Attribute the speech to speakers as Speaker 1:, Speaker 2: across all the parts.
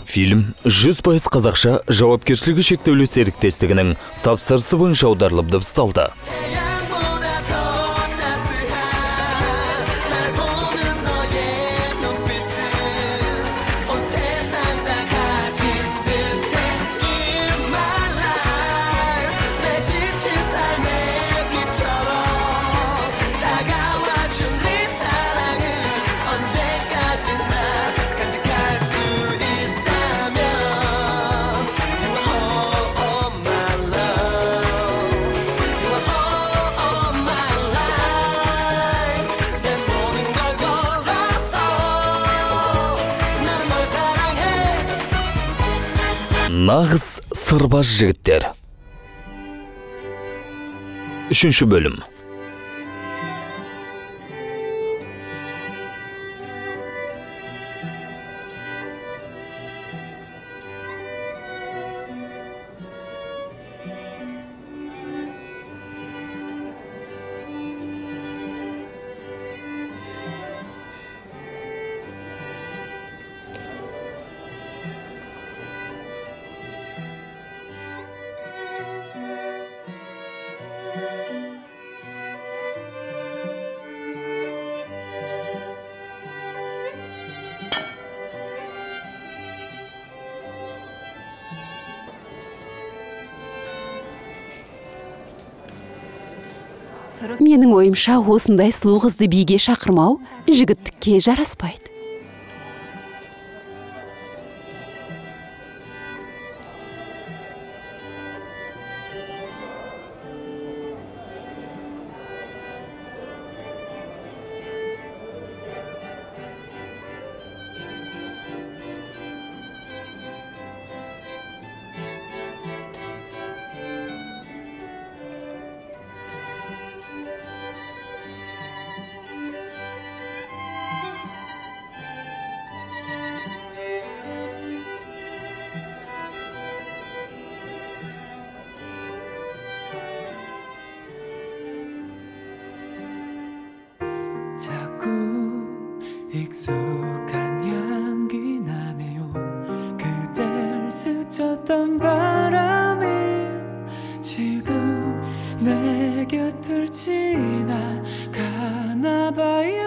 Speaker 1: Фильм 100% қазақша жауапкершілігі шектеулі серіктестігінің тапсырысы бойынша аударылып дыбысталды.
Speaker 2: 태양보다 더 따스한 날 보는 너의 눈빛은 온 세상 다 가진 듯해 In my life 내 지친 삶의 빛처럼 다가와준 네 사랑을 언제까지나 간직할 수 있다면 You are all of my love You are all of my life 내 모든 걸 걸어서 나는 널 사랑해.
Speaker 1: Нағыз сырбаз жігіттер. Үшінші бөлім.
Speaker 3: Менің ойымша, осындай сұлу қызды биге шақырмау жігіттікке жараспайды.
Speaker 2: 자꾸 익숙한 향기 나네요. 그댈 스쳤던 바람이 지금 내 곁을 지나가나 봐요.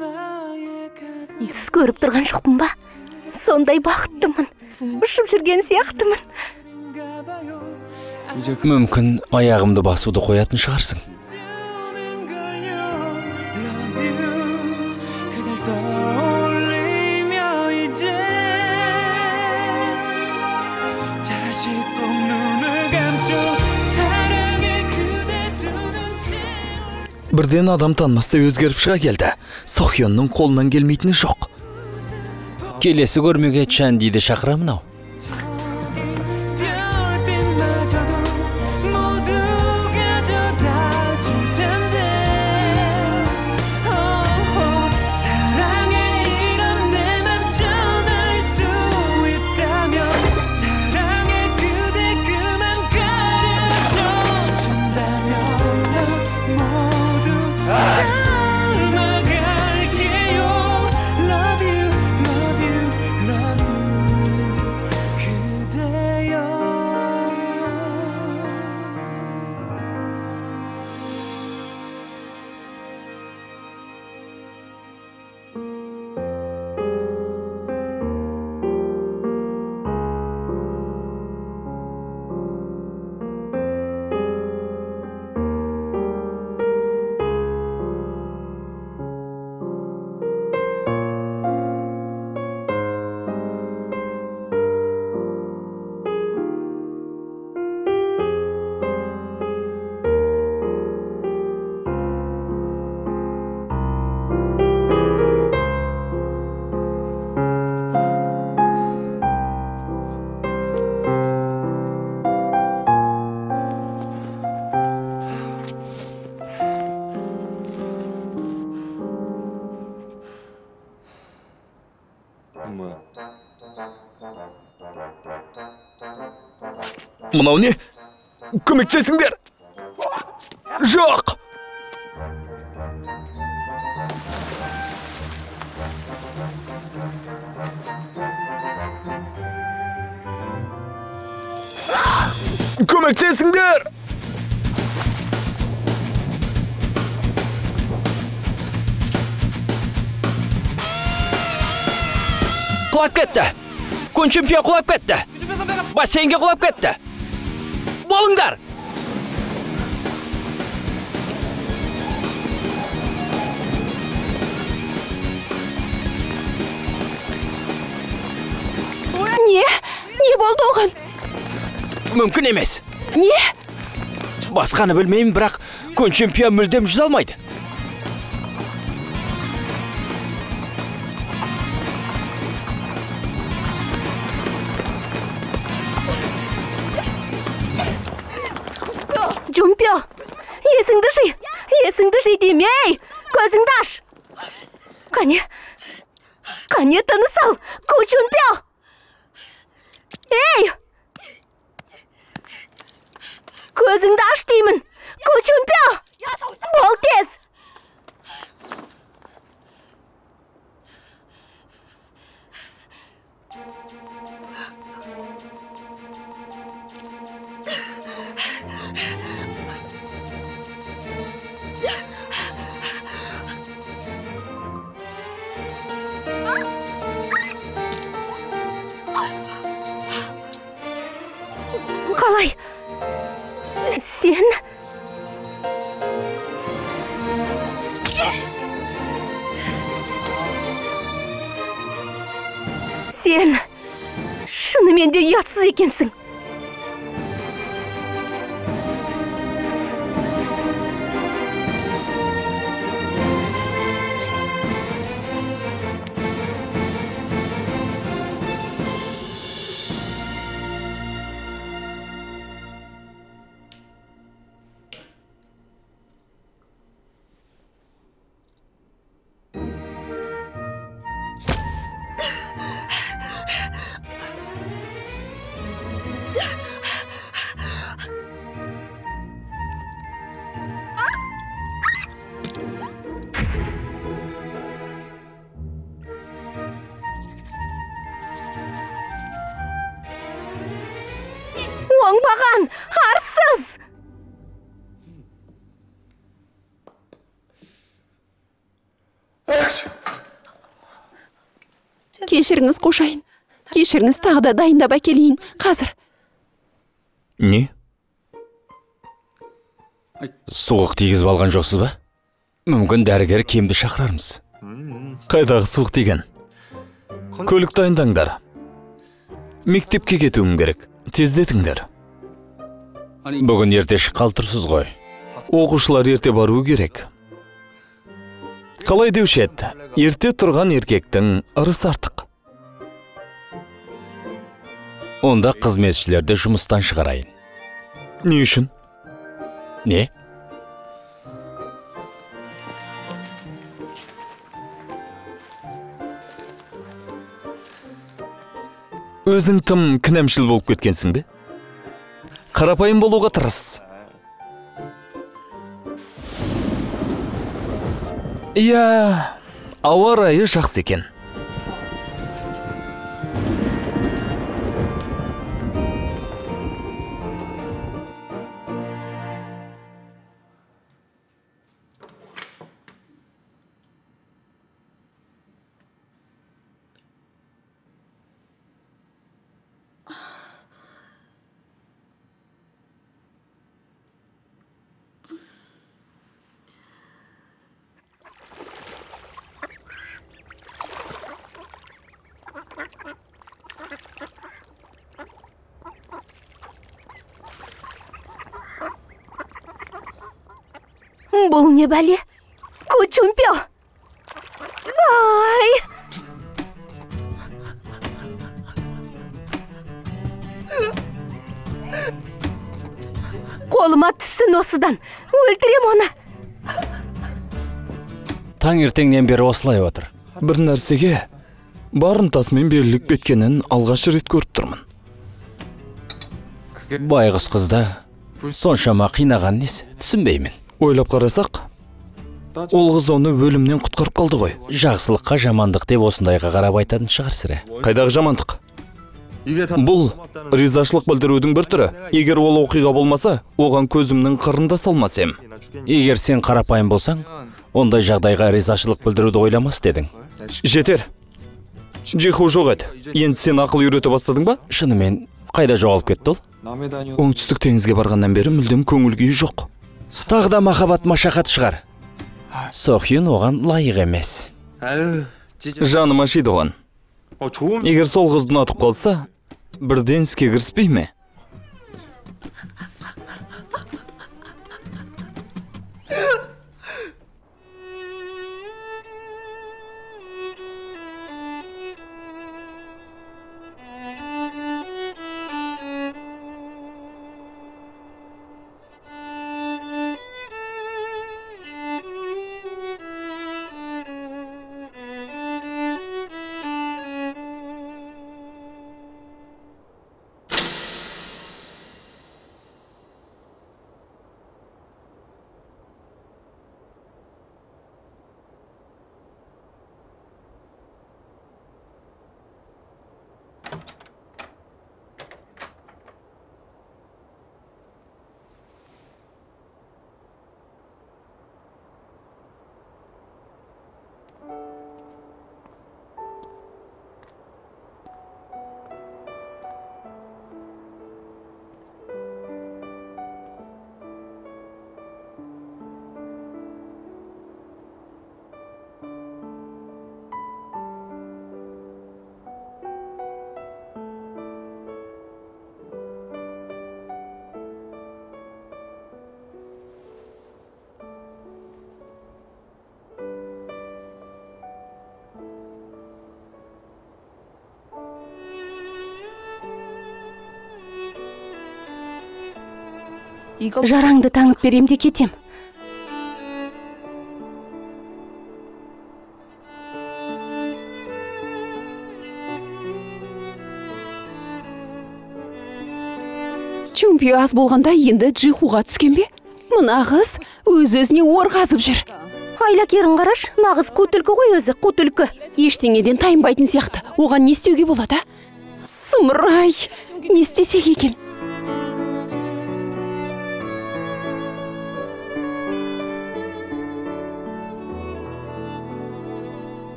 Speaker 2: 나의 가슴
Speaker 4: Түс көріп тұрған жоқпын ба? Сондай бақыттымын. Ұшып жүрген сияқтымын.
Speaker 2: 봐요.
Speaker 5: Мүмкін аяғымды басуды қоятын шығарсың.
Speaker 2: 주는 걸요. Love you 그댈 떠올리며 이제 다시 꼭 눈을 감죠. 사랑해 그대 두 눈 채울
Speaker 1: Бірден адам танымастай өзгеріп шыға келді. Сохённың қолынан келмейтіні жоқ.
Speaker 5: Келесі көрмеге Чандиді шақырамын ау.
Speaker 2: 별빛마저도 모두 가져다 줄 텐데 사랑해 이런 내 맘 전할 수 있다면 사랑해 그대 그만 가르쳐 준다면 나 모두 닮아갈게요. Love you, love you, love you 그대여.
Speaker 1: Мынау не? Көмектесіңдер! Жоқ! Көмектесіңдер!
Speaker 5: Құлап кетті! Кун Чунпё құлап кетті! Бассейнге құлап кетті! Болыңдар!
Speaker 3: Не? Не болды оған?
Speaker 5: Мүмкін емес.
Speaker 3: Не?
Speaker 5: Басқаны білмеймін, бірақ Кун Чунпё мүлдем жүзе алмайды.
Speaker 4: Чунпё, есіңді жи, есіңді жи демей, көзіңді аш. Қане, қане тыныс ал, Ку Чунпё. Ей! Көзіңді аш деймін, Ку Чунпё! Бол тез! Қалай? Сен? Сен шынымен де ұятсыз екенсің. Оңбаған, арсыз!
Speaker 3: Кешіріңіз, қожайын. Кешіріңіз, тағы да дайындап әкелейін. Қазір.
Speaker 1: Не?
Speaker 5: Суық тигізіп алған жоқсыз ба? Мүмкін дәрігер кемді шақырармыз.
Speaker 1: Қайдағы суық тиген? Көлік дайындаңдар. Мектепке кетуім керек. Тездетіңдер.
Speaker 5: Бүгін ерте шыққалы тұрсыз ғой.
Speaker 1: Оқушылар ерте баруы керек. Қалай деуші еді? Ерте тұрған еркектің ырысы артық.
Speaker 5: Онда қызметшілерді жұмыстан шығарайын.
Speaker 1: Не үшін?
Speaker 5: Не?
Speaker 1: Өзің тым кінәмшіл болып кеткенсің бе? Қарапайым болуға тырыс. Иә, ауа райы жақсы екен.
Speaker 4: Бұл не бәле? Ку Чунпё! Ай! Қолыма түссін осыдан. Өлтірем оны.
Speaker 5: Таңертеңнен бері осылай отыр.
Speaker 1: Бір нәрсеге бар ынтасымен беріліп кеткенін алғаш рет көріп тұрмын.
Speaker 5: Байғұс қызды соншама қинаған несі, түсінбеймін.
Speaker 1: Ойлап қарасақ, ол қыз оны өлімнен құтқарып қалды ғой.
Speaker 5: Жақсылыққа жамандық деп осындайға қарап айтатын шығар сірә.
Speaker 1: Қайдағы жамандық? Бұл ризашылық білдірудің бір түрі. Егер ол оқиға болмаса, оған көзімнің қырын да салмас ем.
Speaker 5: Егер сен қарапайым болсаң, ондай жағдайға ризашылық білдіруді ойламас дедің.
Speaker 1: Жетер. Джиху жоқ еді. Енді сен ақыл үйрете бастадың ба?
Speaker 5: Шынымен, қайда жоғалып кетті ол?
Speaker 1: Оңтүстік теңізге барғаннан бері мүлдем көңіл күйі жоқ.
Speaker 5: Тағы да махаббат машақат шығар. Сохюн оған лайық емес.
Speaker 1: Жаным ашиды оған. Егер сол қызды ұнатып қалса, бірден іске кіріспей ме?
Speaker 4: Жараңды таңып берем де кетем.
Speaker 3: Чумпио аз болғанда енді Джихуға түскен бе? Мына қыз өз-өзіне ор қазып жүр.
Speaker 4: Айлакерін қараш, нағыз қу түлкі ғой өзі, қу түлкі.
Speaker 3: Ештеңеден тайынбайтын сияқты. Оған не істеуге болады, а? Сұмырай, не істесек екен?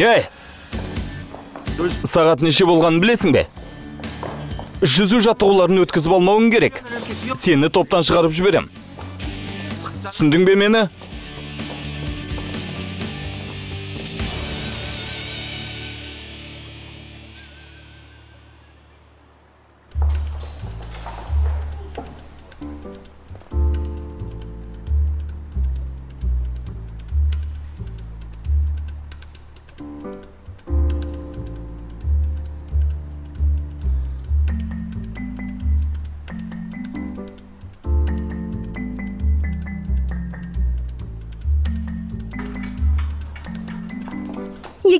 Speaker 1: Ей! Сағат неше болғанын білесің бе? Жүзу жаттығуларын өткізіп алмауың керек. Сені топтан шығарып жіберем. Түсіндің бе мені?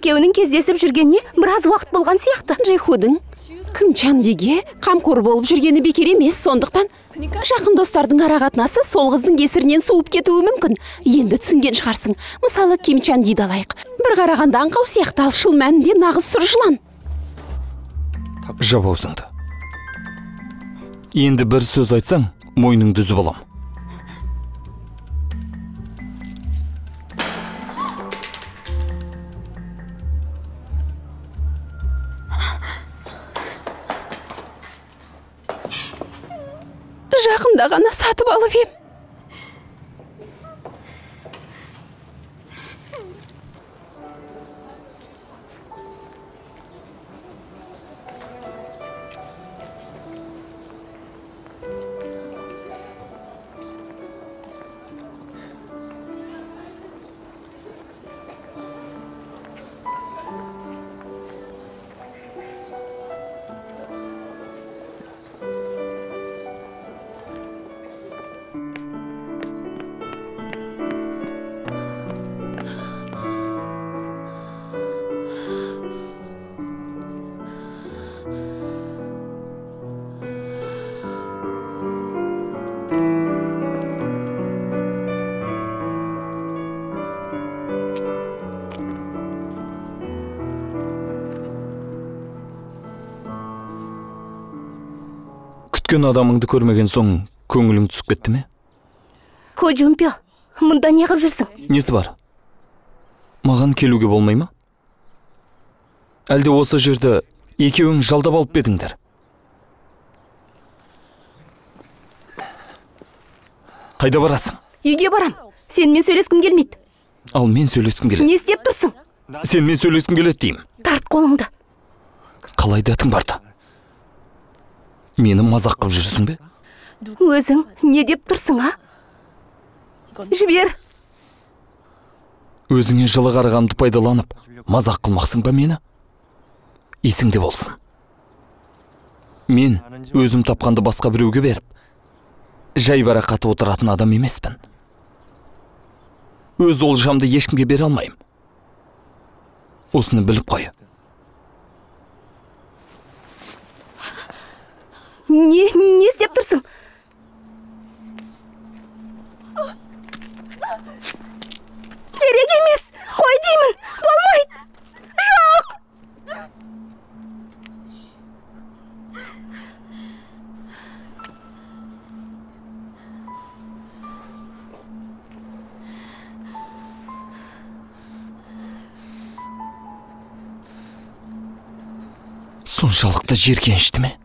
Speaker 4: Екеуінің кездесіп жүргеніне біраз уақыт болған сияқты.
Speaker 3: Джихудың Кым Чандиге қамқор болып жүргені бекер емес, сондықтан жақын достардың ара-қатынасы сол қыздың кесірінен суып кетуі мүмкін. Енді түсінген шығарсың. Мысалы, Ким Чандиді алайық. Бір қарағанда аңқау сияқты, ал шын мәнінде нағыз сұр жылан.
Speaker 1: Жап аузыңды. Енді бір сөз айтсаң, мойныңды үзіп алам.
Speaker 3: Жақында ғана сатып алып ем.
Speaker 1: Күткен адамыңды көрмеген соң көңілің түсіп кетті ме?
Speaker 4: Ко Джунпё, мұнда не қып жүрсің?
Speaker 1: Несі бар? Маған келуге болмай ма? Әлде осы жерді екеуің жалдап алып бедіңдер? Қайда барасың?
Speaker 4: Үйге барам. Сенімен сөйлескім келмейді.
Speaker 1: Ал мен сөйлескім келеді.
Speaker 4: Не істеп тұрсың?
Speaker 1: Сенімен сөйлескім келеді деймін.
Speaker 4: Тарт қолыңды.
Speaker 1: Қалай дәтің барды? Мені мазақ қып жүрсің бе?
Speaker 4: Өзің не деп тұрсың, а? Жібер.
Speaker 1: Өзіңе жылы қарағанды пайдаланып, мазақ қылмақсың ба мені? Есіңде болсын. Мен өзім тапқанды басқа біреуге беріп, жайбарақат отыратын адам емеспін. Өз олжамды ешкімге бере алмаймын. Осыны біліп қой.
Speaker 4: Не істеп тұрсың? Керек емес, қой деймін, болмайды. Жоқ!
Speaker 1: Соншалықты жеркенішті ме?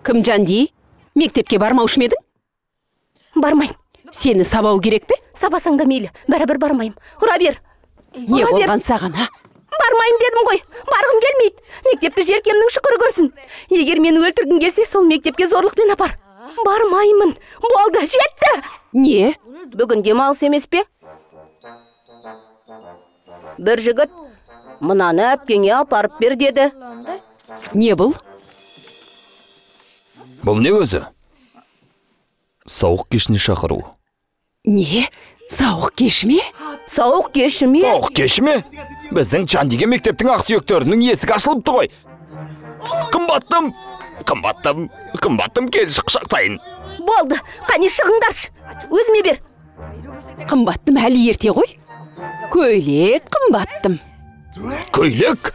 Speaker 3: Кім Жанди? Мектепке бармаушы ма едің?
Speaker 4: Бармаймын.
Speaker 3: Сені сабау керек пе?
Speaker 4: Сабасаң да мейлі, бәрібір бармаймын. Ұра бер.
Speaker 3: Не болған саған, а?
Speaker 4: Бармаймын дедім ғой. Барғым келмейді. Мектепті желкемнің шұқыры көрсін. Егер мені өлтіргің келсе, сол мектепке зорлықпен апар. Бармаймын. Болды, жетті.
Speaker 3: Не?
Speaker 4: Бүгін демалыс емес пе? Бір жігіт мынаны әпкеңе апарып бер деді.
Speaker 3: Не бұл?
Speaker 1: Бұл не өзі? Сауық кешіне шақыру.
Speaker 3: Не? Сауық кеші ме?
Speaker 4: Сауық кеші ме?
Speaker 1: Сауық кеші ме? Біздің Чандиге мектептің ақсүйектерінің есігі ашылыпты ғой. Қымбаттым, қымбаттым, қымбаттым, келші құшақтайын.
Speaker 4: Болды, қане шығыңдаршы. Өзіме бер.
Speaker 3: Қымбаттым әлі ерте ғой. Көйлек қымбаттым.
Speaker 1: Көйлек?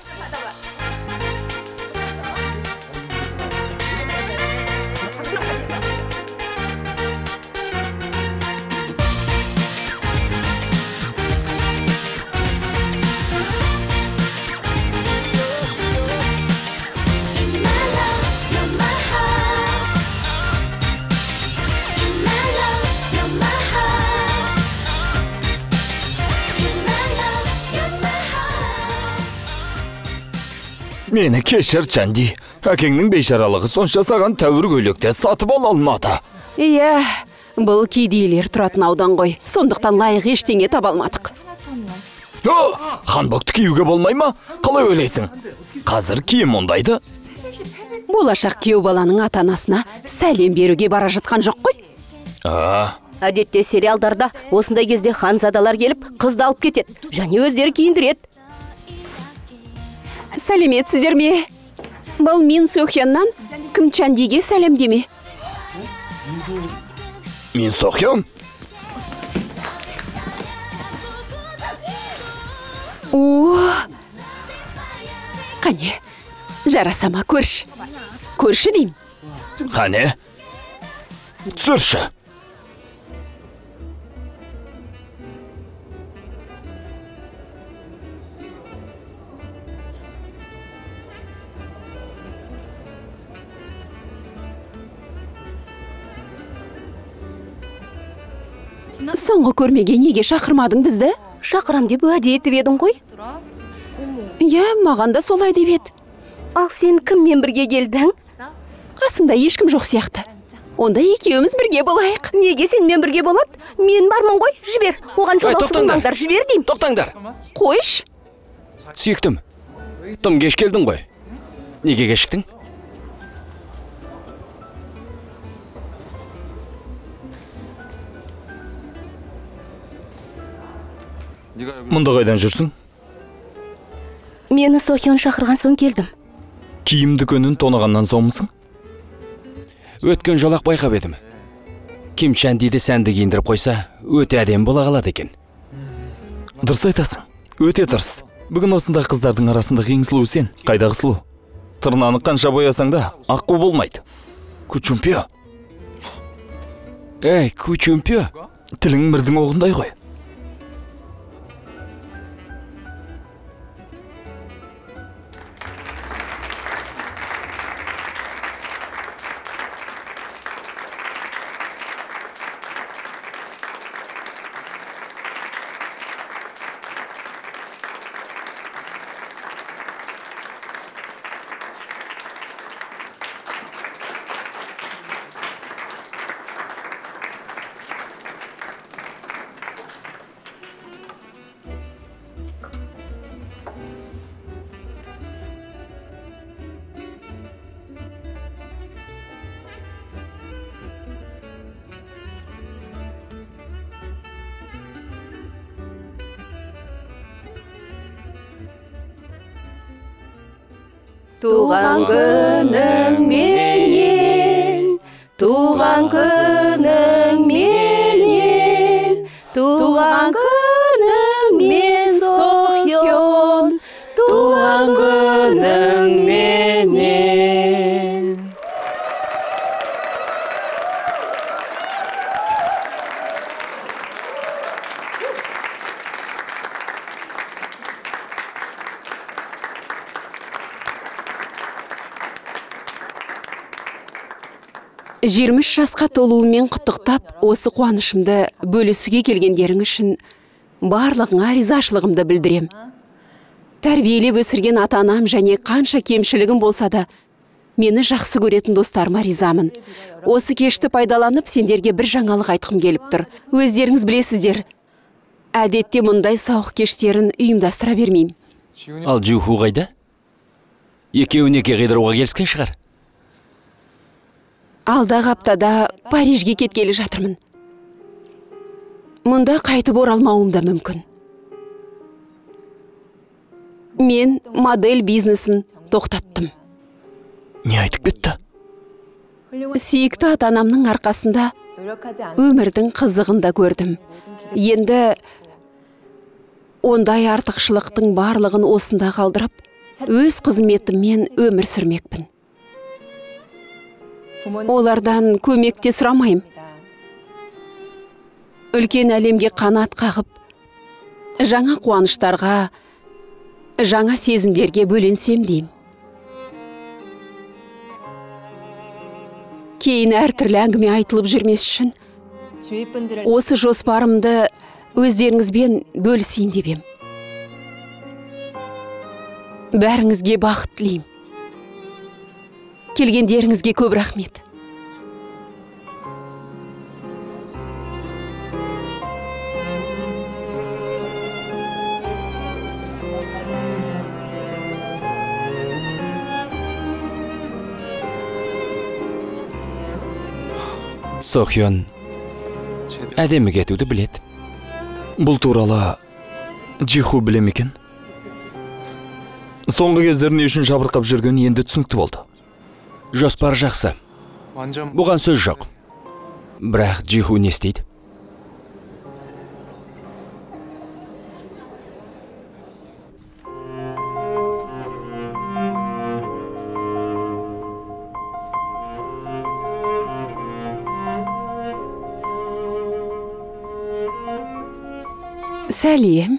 Speaker 1: Мені кешір, Чанди. Әкеңнің бейшаралығы сонша саған тәуір көйлекті сатып ала алмады.
Speaker 3: Иә, бұл кедейлер тұратын аудан ғой. Сондықтан лайық ештеңе таба алмадық.
Speaker 1: О, ханбокты киюге болмай ма? Қалай ойлайсың? Қазір кием ондайды.
Speaker 3: Болашақ күйеу баланың ата-анасына сәлем беруге бара жатқан жоқ қой.
Speaker 4: Әдетте сериалдарда осындай кезде ханзадалар келіп, қызды алып кетеді және өздері киіндіреді.
Speaker 3: Сәлеметсіздер ме? Бұл Мин Сохённан Кім Чандиге сәлемдеме.
Speaker 1: Мин Сохён?
Speaker 3: О! Қане, жарасама көрші. Көрші деймін.
Speaker 1: Қане, түсірші.
Speaker 3: Соңғы көрмеге неге шақырмадың бізді?
Speaker 4: Шақырам деп уәде етіп едің ғой.
Speaker 3: Иә, маған да солай деп еді.
Speaker 4: Ал сен кіммен бірге келдің?
Speaker 3: Қасымда ешкім жоқ сияқты. Онда екеуміз бірге болайық.
Speaker 4: Неге сенімен бірге болады? Мен бармын ғой, жібер. Оған жолаушы болмаңдар, жібер деймін.
Speaker 5: Тоқтаңдар.
Speaker 3: Қойш.
Speaker 5: Сүйіктім, тым кеш келдің ғой. Неге кешіктің?
Speaker 1: Мұнда қайдан жүрсің?
Speaker 4: Мені Сохён шақырған соң келдім.
Speaker 1: Киім дүкенін тонағаннан соңмысың?
Speaker 5: Өткен жолақ байқап едім. Ким Чандиді сәнді киіндіріп қойса, өте әдемі бола қалады екен.
Speaker 1: Дұрыс айтасың, өте дұрыс. Бүгін осындағы қыздардың арасындағы ең сұлу сен. Қайдағы сұлу? Тырнаны қанша боясаң да, аққу болмайды. Кучумпио.
Speaker 5: Эй, Кучумпио.
Speaker 1: Тілің мірдің оғындай ғой.
Speaker 4: Туған күніңменен, туған күніңменен, туған күніңмен Сохён, туған күніңменен.
Speaker 3: Жиырма үш жасқа толуымен құттықтап, осы қуанышымды бөлісуге келгендерің үшін барлығыңа ризашылығымды білдірем. Тәрбиелеп өсірген ата-анам және қанша кемшілігім болса да, мені жақсы көретін достарыма ризамын. Осы кешті пайдаланып, сендерге бір жаңалық айтқым келіп тұр. Өздеріңіз білесіздер, әдетте мұндай сауық кештерін ұйымдастыра бермеймін.
Speaker 5: Ал Джуху қайда? Екеуі неке қидыруға келіскен шығар.
Speaker 3: Алдағы аптада Парижге кеткелі жатырмын. Мұнда қайтып оралмауым да мүмкін. Мен модель бизнесін тоқтаттым.
Speaker 1: Не айтып кетті?
Speaker 3: Сүйікті ата-анамның арқасында өмірдің қызығын да көрдім. Енді ондай артықшылықтың барлығын осында қалдырып, өз қызметіммен өмір сүрмекпін. Олардан көмек те сұрамаймын. Үлкен әлемге қанат қағып, жаңа қуаныштарға, жаңа сезімдерге бөленсем деймін. Кейін әртүрлі әңгіме айтылып жүрмес үшін осы жоспарымды өздеріңізбен бөлісейін деп ем. Бәріңізге бақыт тілеймін. Келгендеріңізге көп рахмет.
Speaker 5: Сохён әдемі кетуді біледі.
Speaker 1: Бұл туралы Джиху біле ме екен? Соңғы кездері не үшін жабырқап жүргені енді түсінікті болды.
Speaker 5: Жоспар жақсы. Бұған сөз жоқ. Бірақ Джиху не істейді?
Speaker 3: Сәлем.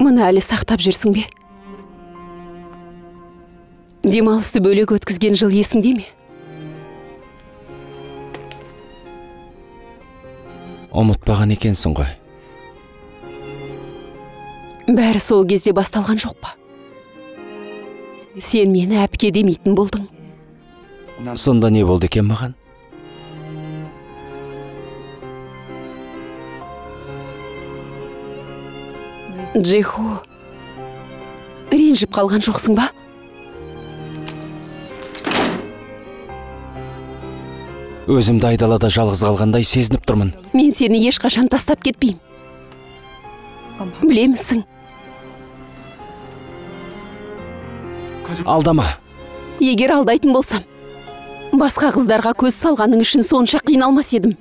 Speaker 3: Мұны әлі сақтап жүрсің бе? Демалысты бөлек өткізген жыл есіңде ме?
Speaker 5: Ұмытпаған екенсің ғой.
Speaker 3: Бәрі сол кезде басталған жоқ па? Сен мені әпке демейтін болдың.
Speaker 5: Сонда не болды екен маған?
Speaker 3: Джиху, ренжіп қалған жоқсың ба?
Speaker 5: Өзімді айдалада жалғыз қалғандай сезініп тұрмын.
Speaker 3: Мен сені ешқашан тастап кетпеймін. Білемісің?
Speaker 5: Алдама.
Speaker 3: Егер алдайтын болсам, басқа қыздарға көз салғаның үшін сонша қиналмас едім.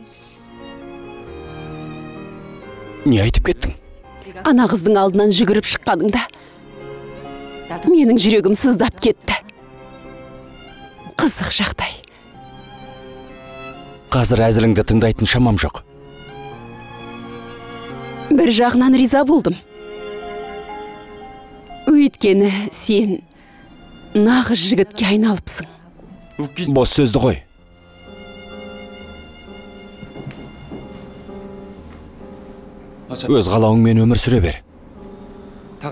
Speaker 5: Не айтып кеттің?
Speaker 3: Ана қыздың алдынан жүгіріп шыққаныңда менің жүрегім сыздап кетті. Қызық жағдай.
Speaker 5: Қазір әзіліңді тыңдайтын шамам жоқ.
Speaker 3: Бір жағынан риза болдым. Өйткені сен нағыз жігітке айналыпсың.
Speaker 5: Бос сөзді қой. Өз қалауыңмен өмір сүре бер.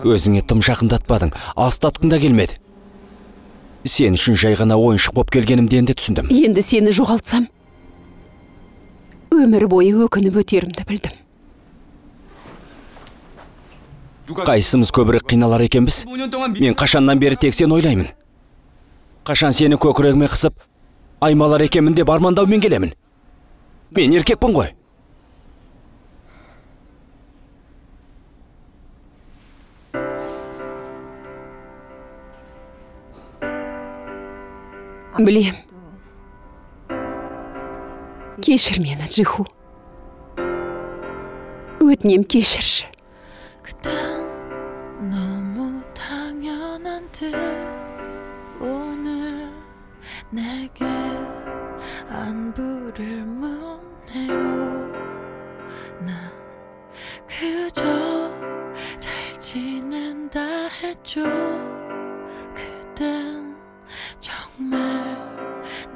Speaker 5: Өзіңе тым жақындатпадың, алыстатқың да келмеді. Сен үшін жай ғана ойыншық боп келгенімді енді түсіндім.
Speaker 3: Енді сені жоғалтсам, өмір бойы өкініп өтерімді білдім.
Speaker 5: Қайсымыз көбірек қиналар екенбіз? Мен қашаннан бері тек сені ойлаймын. Қашан сені көкірегіме қысып, аймалар екенмін деп армандаумен келемін. Мен еркекпін ғой.
Speaker 3: Білем. Кешір мені, Джиху. Өтінем, кешірші.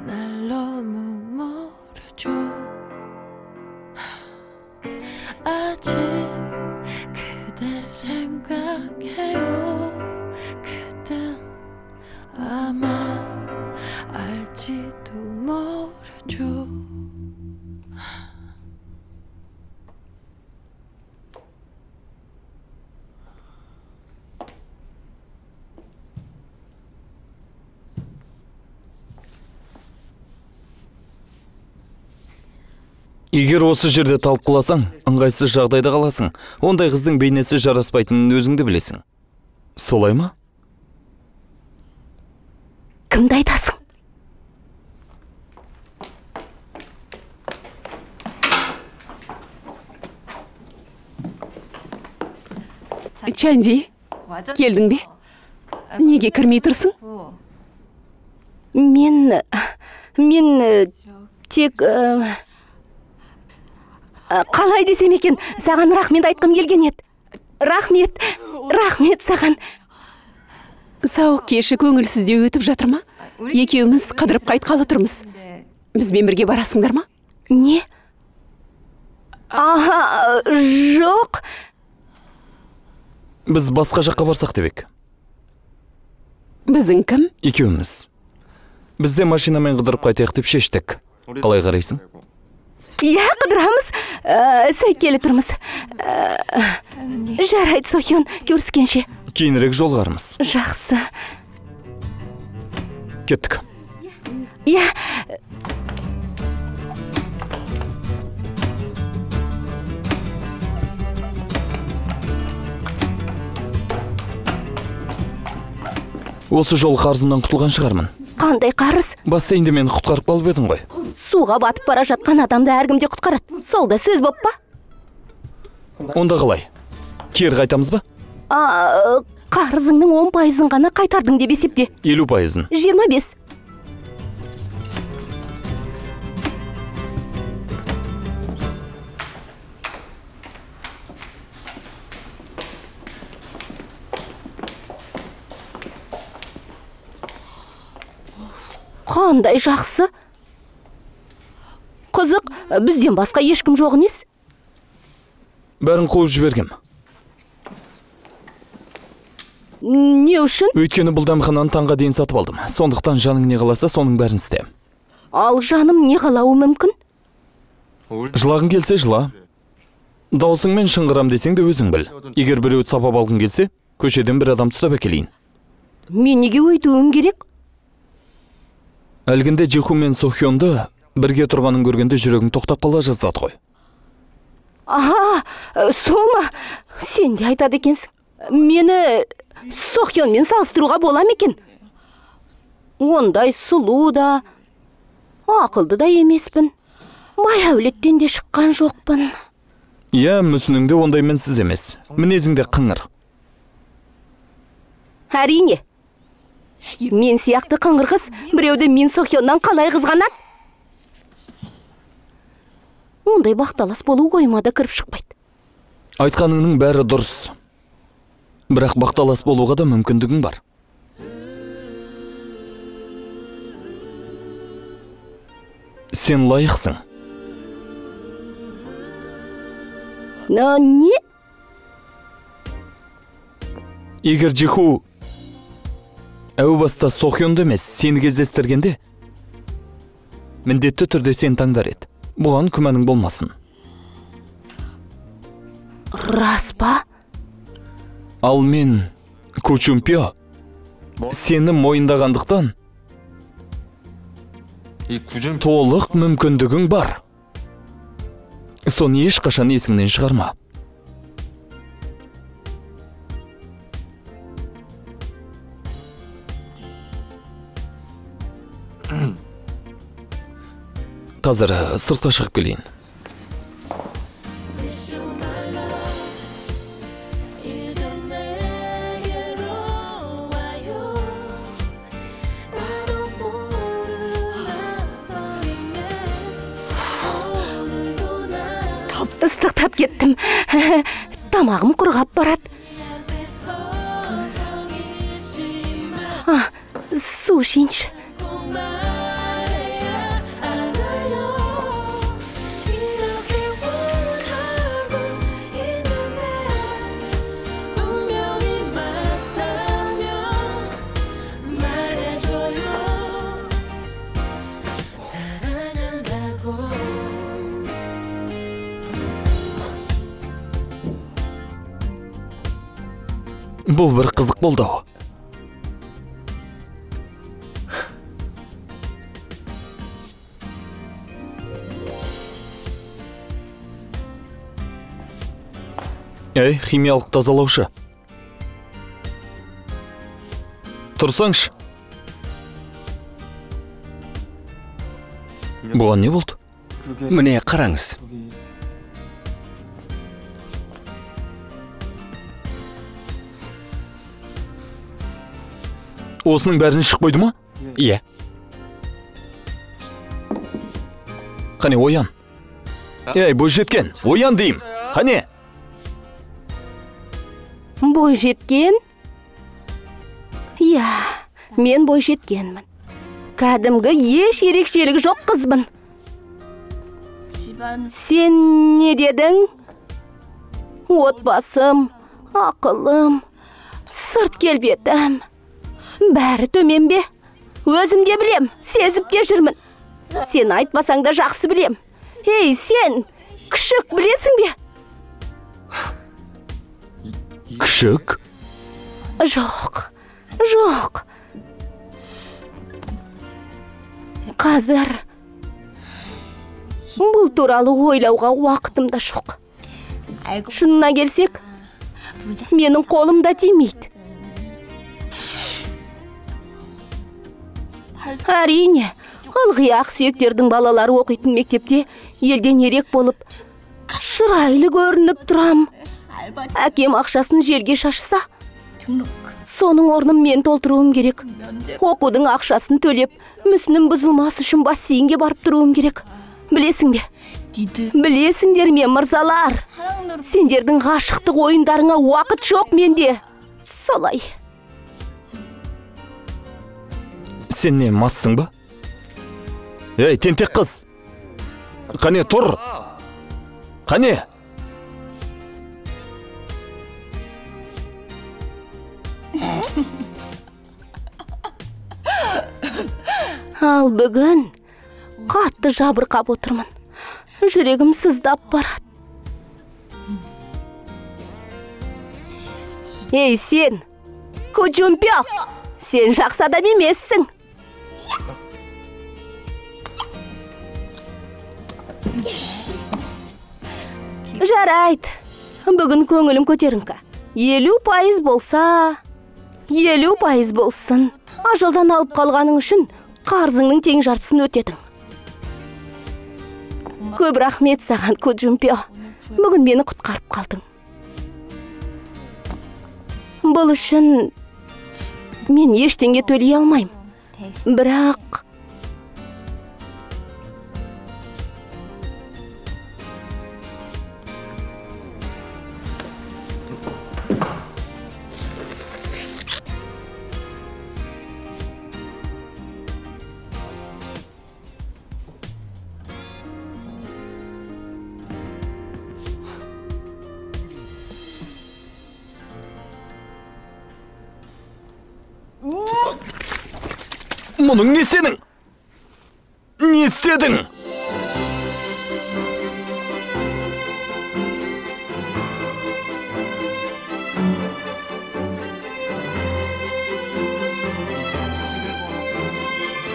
Speaker 6: 날 너무 모르죠. 아직 그댈 생각해요. 그댄 아마 알지도 모르죠.
Speaker 1: Егер осы жерде талып құласаң, ыңғайсыз жағдайда қаласың. Ондай қыздың бейнесі жараспайтынын өзің де білесің. Солай ма?
Speaker 4: Кімді айтасың?
Speaker 3: Чанди, келдің бе? Неге кірмей тұрсың?
Speaker 4: Мен тек... Қалай десем екен, саған рахмет айтқым келген еді. Рахмет, рахмет саған.
Speaker 3: Сауық кеші көңілсіздеу өтіп жатыр ма? Екеуміз қыдырып қайтқалы тұрмыз. Бізбен бірге барасыңдар ма?
Speaker 4: Не? Аха, жоқ.
Speaker 1: Біз басқа жаққа барсақ деп ек.
Speaker 3: Біздің кім?
Speaker 1: Екеуміз. Бізде машинамен қыдырып қайтайық деп шештік. Қалай қарайсың?
Speaker 4: Иә, қыдырамыз. Сөйткелі тұрмыз. Жарайды, Сохён, көріскенше.
Speaker 1: Кейінірек жолығармыз.
Speaker 4: Жақсы.
Speaker 1: Кеттік.
Speaker 4: Иә.
Speaker 1: Осы жолы қарызымнан құтылған шығармын.
Speaker 4: Қандай қарыз?
Speaker 1: Бассейнде мені құтқарып қалып едің ғой.
Speaker 4: Суға батып бара жатқан адамды әркім де құтқарады. Сол да сөз боп па?
Speaker 1: Онда қалай? Кері қайтамыз ба?
Speaker 4: Қарызыңның 10%-ын ғана қайтардың деп есепте.
Speaker 1: 50%-ын.
Speaker 4: 25. Қандай жақсы. Қызық, бізден басқа ешкім жоқ нес?
Speaker 1: Бәрін қуып жібергем.
Speaker 4: Не үшін?
Speaker 1: Өйткені бұл дәмхананы таңға дейін сатып алдым. Сондықтан жаның не қаласа, соның бәрін істе.
Speaker 4: Ал жаным не қалауы мүмкін?
Speaker 1: Жылағың келсе, жыла. Даусыңмен шыңғырам десең де өзің біл. Егер біреуді сапап алғың келсе, көшеден бір адам ұстап әкелейін.
Speaker 4: Мен неге өйтуім керек?
Speaker 1: Әлгінде Джиху мен Сохёнды бірге тұрғанын көргенде жүрегің тоқтап қала жаздады ғой.
Speaker 4: Аха, сол ма? Сен де айтады екенсің. Мені Сохёнмен салыстыруға бола ма екен? Ондай сұлу да, ақылды да емеспін. Бай әулеттен де шыққан жоқпын.
Speaker 1: Иә, мүсінің де ондай мінсіз емес. Мінезің де қыңыр.
Speaker 4: Әрине. Мен сияқты қыңыр қыз біреуді Мин Сохённан қалай қызғанады? Ондай бақталас болу ойыма да кіріп шықпайды.
Speaker 1: Айтқаныңның бәрі дұрыс. Бірақ бақталас болуға да мүмкіндігің бар. Сен лайықсың.
Speaker 4: Не?
Speaker 1: Егер Джиху әу баста Сохёнды емес, сені кездестіргенде, міндетті түрде сен таңдар еді. Бұған күмәнің болмасын.
Speaker 4: Рас па?
Speaker 1: Ал мен, Ку Чун Пё, сені мойындағандықтан толық мүмкіндігің бар. Соны ешқашан есіңнен шығарма. Қазір сыртқа шығып келейін.
Speaker 4: Ыстықтап кеттім. Тамағым құрғап барады. Су ішейінші.
Speaker 1: Бұл бір қызық болды ау. Әй, химиялық тазалаушы. Тұрсаңшы. Бұған не болды?
Speaker 5: Міне, қараңыз.
Speaker 1: Осының бәрін ішіп қойды ма?
Speaker 5: Иә.
Speaker 1: Қане, оян. Ей, бойжеткен, оян деймін. Қане.
Speaker 4: Бойжеткен? Иә, мен бойжеткенмін. Кәдімгі еш ерекшелігі жоқ қызбын. Сен не дедің? Отбасым, ақылым, сырт келбетім. Бәрі төмен бе? Өзім де білем, сезіп те жүрмін. Сен айтпасаң да жақсы білем. Ей, сен, күшік білесің бе?
Speaker 1: Күшік? Жоқ,
Speaker 4: жоқ. Қазір бұл туралы ойлауға уақытым да жоқ. Шынына келсек, менің қолым да тимейді. Әрине, ылғи ақсүйектердің балалары оқитын мектепте елден ерек болып, шырайлы көрініп тұрам. Әкем ақшасын желге шашса, соның орнын мен толтыруым керек. Оқудың ақшасын төлеп, мүсінім бұзылмас үшін бассейнге барып тұруым керек. Білесің бе? Білесіңдер ме, мырзалар? Сендердің ғашықтық ойындарыңа уақыт жоқ менде. Солай.
Speaker 1: Сен не, массың ба? Ей, тентек қыз! Қане, тұр! Қане!
Speaker 4: Ал бүгін қатты жабырқап отырмын. Жүрегім сыздап барады. Ей, сен, Ку Джун Пё, сен жақсы адам емессің. Жарайды, бүгін көңілім көтеріңкі. 50% болса, 50% болсын. Ажалдан алып қалғаның үшін қарызыңның тең жартысын өтедің. Көп рахмет саған, Ку Джун Пё. Бүгін мені құтқарып қалдың. Бұл үшін мен ештеңе төлей алмаймын. Бірақ
Speaker 1: Мұның не сенің? Не істедің?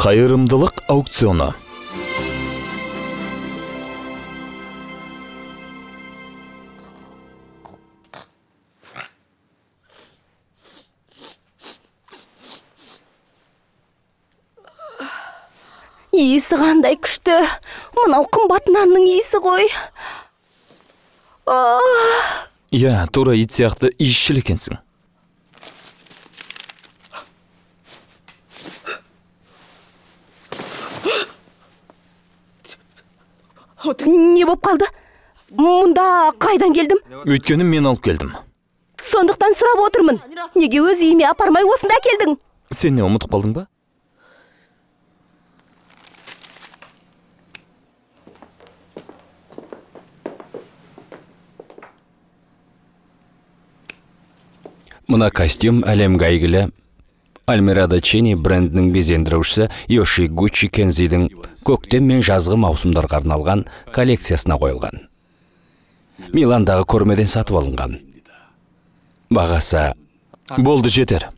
Speaker 1: Қайырымдылық аукционы.
Speaker 4: Иісі қандай күшті. Мынау қымбат нанның иісі ғой.
Speaker 1: Иә, тура ит сияқты иісшіл екенсің.
Speaker 4: Не боп қалды? Мұнда қайдан келдім?
Speaker 1: Өйткені мен алып келдім.
Speaker 4: Сондықтан сұрап отырмын. Неге өз үйіме апармай осында келдің?
Speaker 1: Сен не, ұмытып қалдың ба?
Speaker 5: Мына костюм әлемге әйгілі Альмирада Чини брендінің безендірушісі Йошигучи Кензидің көктем мен жазғы маусымдарға арналған коллекциясына қойылған. Миландағы көрмеден сатып алынған. Бағасы...
Speaker 1: Болды, жетер.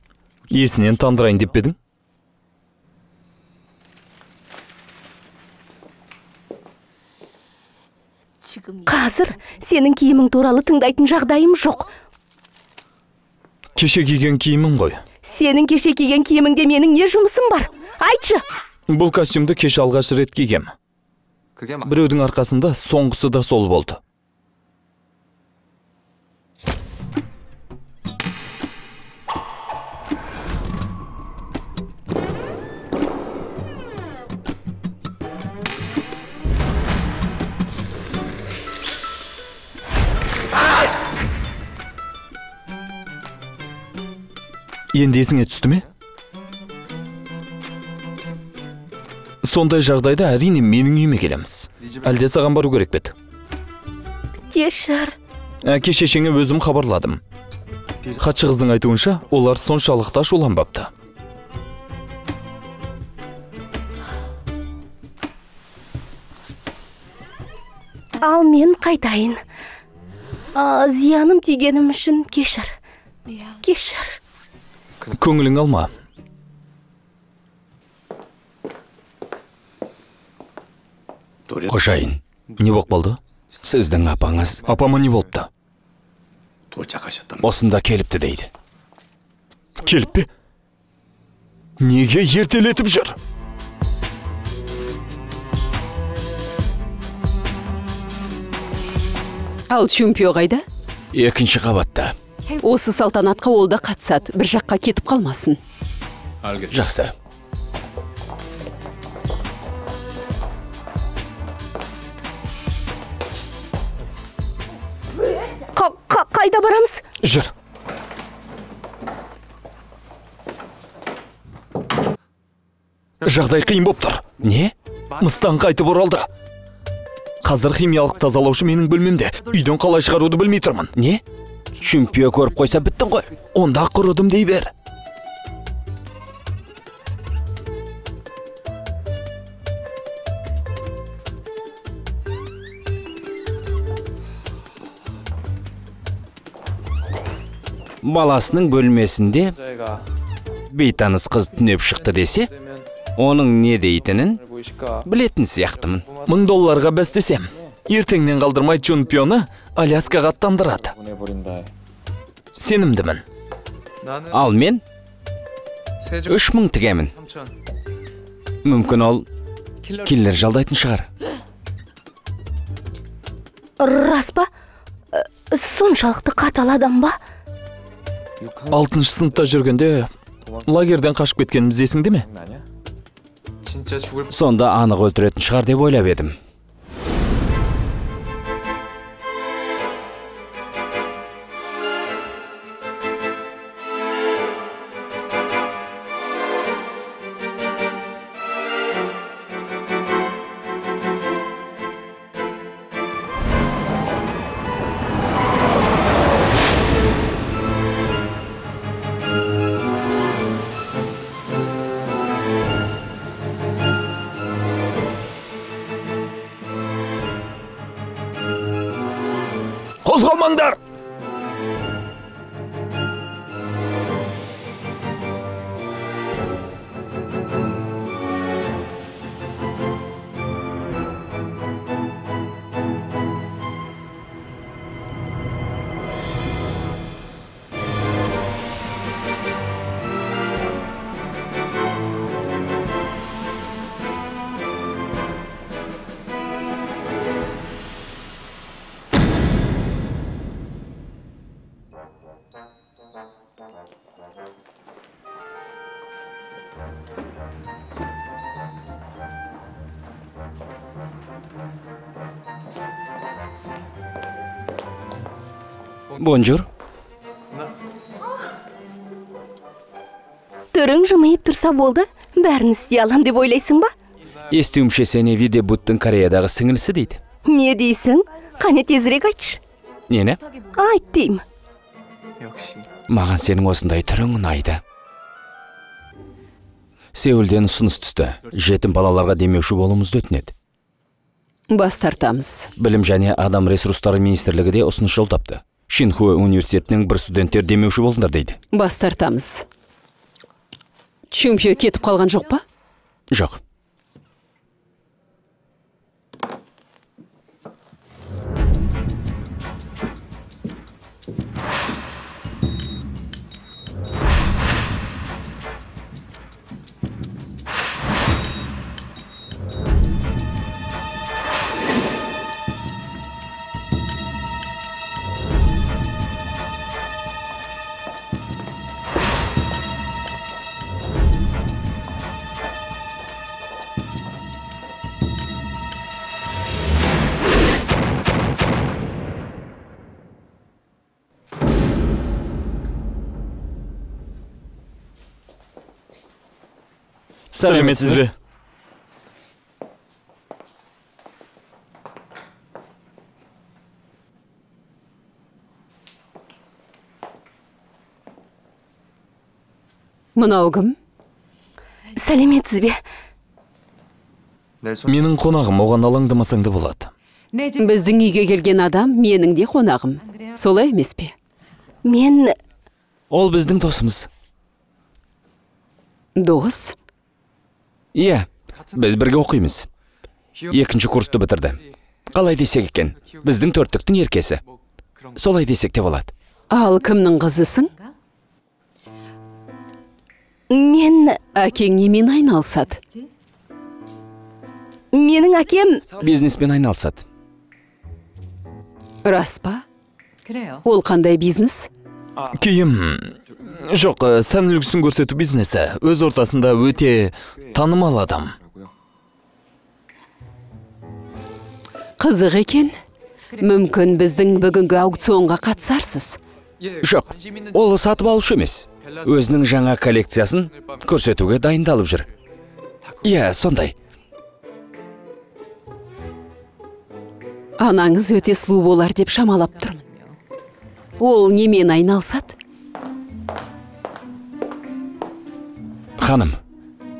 Speaker 1: Есінен тандырайын деп пе едің?
Speaker 4: Қазір сенің киімің туралы тыңдайтын жағдайым жоқ.
Speaker 1: Кеше киген киімім ғой.
Speaker 4: Сенің кеше киген киіміңде менің не жұмысым бар? Айтшы!
Speaker 1: Бұл костюмді кеше алғаш рет кигем. Біреудің арқасында соңғысы да сол болды. Енді есіңе түсті ме? Сондай жағдайда әрине менің үйіме келеміз. Әлде саған бару керек пе еді?
Speaker 4: Кешір.
Speaker 1: Әке шешеңе өзім хабарладым. Хатшы қыздың айтуынша, олар соншалықты ашуланбапты.
Speaker 4: Ал мен қайтайын. Зияным тигенім үшін кешір. Кешір.
Speaker 1: Көңілің алма.
Speaker 5: Қожайын.
Speaker 1: Не болып қалды?
Speaker 5: Сіздің апаңыз.
Speaker 1: Апама не болыпты?
Speaker 5: Осында келіпті дейді.
Speaker 1: Келіп пе? Неге ертелетіп жүр?
Speaker 3: Ал Чумпио қайда?
Speaker 5: Екінші қабатта.
Speaker 3: Осы салтанатқа ол да қатысады, бір жаққа кетіп қалмасын.
Speaker 5: Жақсы.
Speaker 4: Қайда барамыз?
Speaker 1: Жүр. Жағдай қиын боп тұр.
Speaker 5: Не?
Speaker 1: Мыстан қайтып оралды. Қазір химиялық тазалаушы менің бөлмемде. Үйден қалай шығаруды білмей тұрмын.
Speaker 5: Не? Чумпио көріп қойса біттің ғой.
Speaker 1: Онда құрыдым дей бер.
Speaker 5: Баласының бөлмесінде бейтаныс қыз түнеп шықты десе, оның не дейтінін білетін сияқтымын.
Speaker 1: $1000 бәстесем, ертеңнен қалдырмай Чунпионы Аляскаға аттандырады. Сенімдімін.
Speaker 5: Ал мен 3000 тігемін. Мүмкін ол киллер жалдайтын шығар.
Speaker 4: Рас па? Соншалықты қатал адам ба?
Speaker 1: 6-шы сыныпта жүргенде лагерден қашып кеткеніміз есіңде ме?
Speaker 5: Сонда анық өлтіретін шығар деп ойлап едім.
Speaker 1: Қозғалмаңдар!
Speaker 5: Бонжур.
Speaker 4: Түрің жымиып тұрса болды, бәрін істей алам деп ойлайсың ба?
Speaker 5: Естуімше, сені Видебуттың Кореядағы сіңілісі дейді.
Speaker 4: Не дейсің? Қане тезірек айтшы.
Speaker 5: Нені?
Speaker 4: Айт деймін.
Speaker 5: Маған сенің осындай түрің ұнайды. Сеулден ұсыныс түсті. Жетім балаларға демеуші болуымызды өтінеді.
Speaker 3: Бас тартамыз.
Speaker 5: Білім және адам ресурстары министрлігі де ұсыныс жолдапты. Шинхуа университетінің бір студенттер демеуші болыңдар дейді.
Speaker 3: Бас тартамыз. Чумпио кетіп қалған жоқ па?
Speaker 5: Жоқ.
Speaker 1: Сәлеметсіз бе?
Speaker 3: Мынау кім?
Speaker 4: Сәлеметсіз бе?
Speaker 1: Менің қонағым, оған алаңдамасаң да болады.
Speaker 3: Біздің үйге келген адам менің де қонағым. Солай емес пе?
Speaker 4: Мен...
Speaker 5: Ол біздің досымыз.
Speaker 3: Дос?
Speaker 5: Иә, біз бірге оқимыз. Екінші курсты бітірді. Қалай десек екен, біздің төрттіктің еркесі. Солай десек те болады.
Speaker 3: Ал кімнің қызысың?
Speaker 4: Мен...
Speaker 3: Әкең немен айналысады?
Speaker 4: Менің әкем...
Speaker 5: Бизнеспен айналысады.
Speaker 3: Рас па? Ол қандай бизнес?
Speaker 1: Киім... Жоқ, сән үлгісін көрсету бизнесі. Өз ортасында өте танымал адам.
Speaker 3: Қызық екен. Мүмкін біздің бүгінгі аукционға қатысарсыз.
Speaker 5: Жоқ, ол сатып алушы емес. Өзінің жаңа коллекциясын көрсетуге дайындалып жүр. Иә, сондай.
Speaker 3: Анаңыз өте сұлу болар деп шамалап тұрмын. Ол немен айналысады?
Speaker 5: Ханым,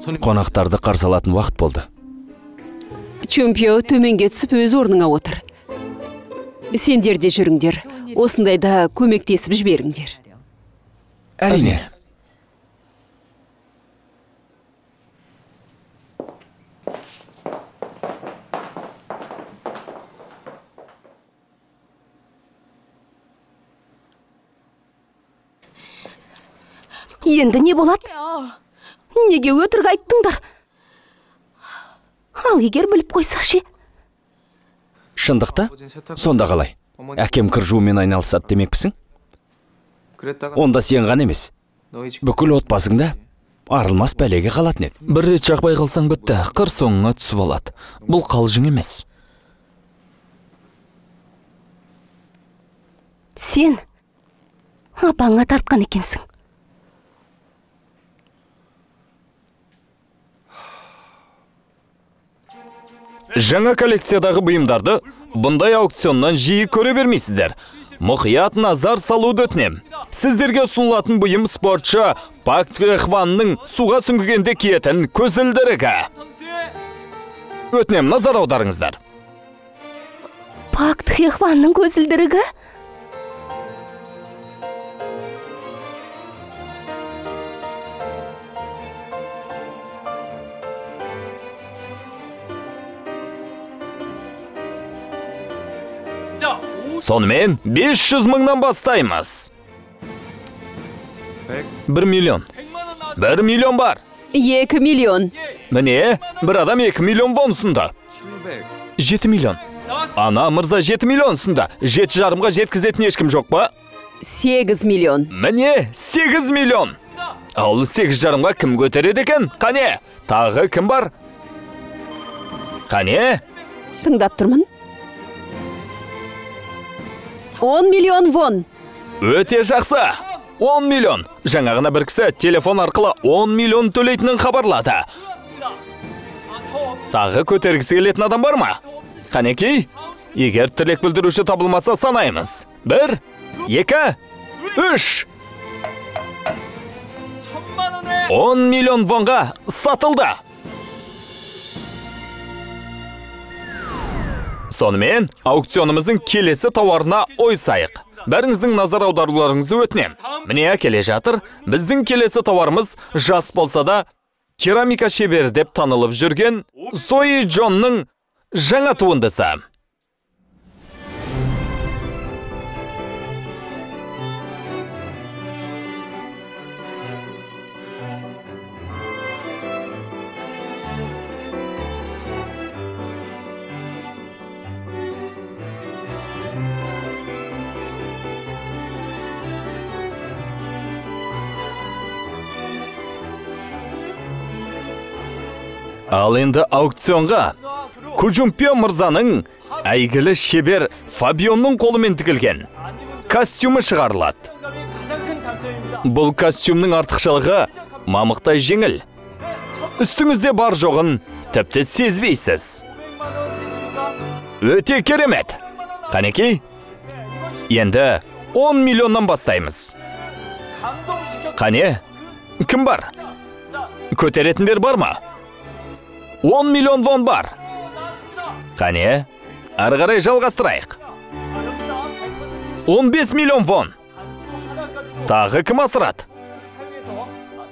Speaker 5: қонақтарды қарсы алатын уақыт болды.
Speaker 3: Чумпио, төменге түсіп өз орныңа отыр. Сендер де жүріңдер, осындайда көмектесіп жіберіңдер.
Speaker 5: Әрине.
Speaker 4: Енді не болады? Неге өтірік айттыңдар? Ал егер біліп қойса ше?
Speaker 5: Шындықта? Сонда қалай? Әкем кір жуумен айналысады демекпісің? Онда сен ғана емес, бүкіл отбасыңда арылмас бәлеге қалатын еді.
Speaker 1: Бір рет жақпай қалсаң бітті, қыр соңыңа түсіп алады. Бұл қалжың емес.
Speaker 4: Сен апаңа тартқан екенсің.
Speaker 1: Жаңа коллекциядағы бұйымдарды бұндай аукционнан жиі көре бермейсіздер. Мұқият назар салуды өтінем. Сіздерге ұсынылатын бұйым спортшы Пак Тхе-хванның суға сүңгігенде киетін көзілдірігі. Өтінем, назар аударыңыздар.
Speaker 4: Пак Тхе-хванның көзілдірігі?
Speaker 1: Сонымен 500 мыңнан бастаймыз. 1 миллион. 1 миллион бар.
Speaker 3: 2 миллион.
Speaker 1: Міне, бір адам 2 миллион вон ұсынды. 7 миллион. Ана мырза 7 миллион ұсынды. 7,5-ға жеткізетін ешкім жоқ па?
Speaker 3: 8 миллион.
Speaker 1: Міне, 8 миллион. Ал 8,5-ға кім көтереді екен? Қане, тағы кім бар? Қане?
Speaker 3: Тыңдап тұрмын. 10 миллион вон.
Speaker 1: Өте жақсы. 10 миллион. Жаңағына бір кісі телефон арқылы 10 миллион төлейтінін хабарлады. Тағы көтергісі келетін адам бар ма? Қанекей, егер тілек білдіруші табылмаса санаймыз. 1, 2, 3. 10 миллион вонға сатылды. Сонымен, аукционымыздың келесі тауарына ойсайық. Бәріңіздің назар аударуларыңызды өтінем. Міне келе жатыр, біздің келесі тауарымыз жас болса да керамика шебері деп танылып жүрген Зои Джонның жаңа туындысы. Ал енді аукционға Кужумпио мырзаның әйгілі шебер Фабионның қолымен тігілген костюмі шығарылады. Бұл костюмнің артықшылығы мамықтай жеңіл. Үстіңізде бар жоғын тіпті сезбейсіз. Өте керемет. Қанекей, енді 10 миллионнан бастаймыз. Қане, кім бар? Көтеретіндер бар ма? 10 миллион вон бар. Қане, ары қарай жалғастырайық. 15 миллион вон. Тағы кім асырады?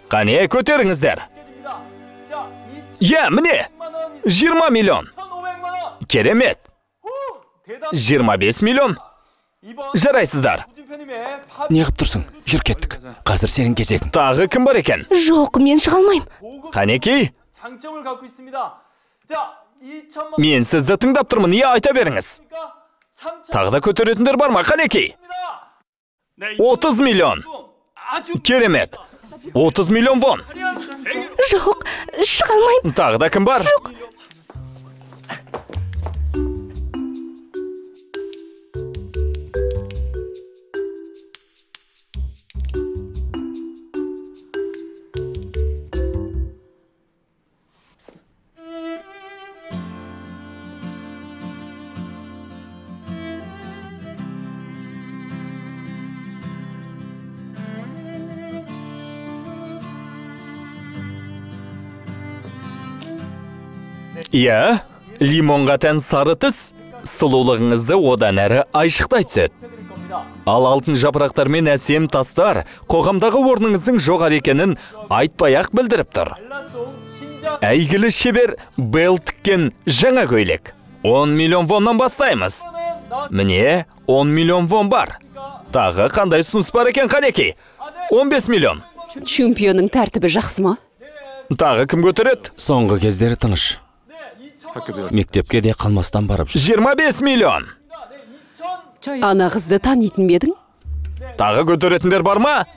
Speaker 1: Қане, көтеріңіздер. Иә, міне, 20 миллион. Керемет. 25 миллион. Жарайсыздар.
Speaker 5: Неғып тұрсың? Жүр кеттік. Қазір сенің кезегің.
Speaker 1: Тағы кім бар екен?
Speaker 4: Жоқ, мен шыға алмаймын.
Speaker 1: Қанекей? Мен сізді тыңдап тұрмын, иә, айта беріңіз. Тағы да көтеретіндер бар ма? Қанекей? 30 миллион. Керемет. 30 миллион вон.
Speaker 4: Жоқ, шыға алмаймын.
Speaker 1: Тағы да кім бар?
Speaker 4: Жоқ.
Speaker 1: Иә, лимонға тән сары түс сұлулығыңызды одан әрі айшықтай түседі. Ал алтын жапырақтар мен әсем тастар қоғамдағы орныңыздың жоғары екенін айтпай-ақ білдіріп тұр. Әйгілі шебер Белл тіккен жаңа көйлек. 10 миллион воннан бастаймыз. Міне, 10 миллион вон бар. Тағы қандай ұсыныс бар екен, қанекей? 15 миллион.
Speaker 3: Чемпионның тәртібі жақсы ма?
Speaker 1: Тағы кім көтереді?
Speaker 5: Соңғы кездері тыныш. Мектепке де қалмастан барып жүр.
Speaker 1: 25 миллион.
Speaker 3: Ана қызды танитын бе едің?
Speaker 1: Тағы көтеретіндер бар ма?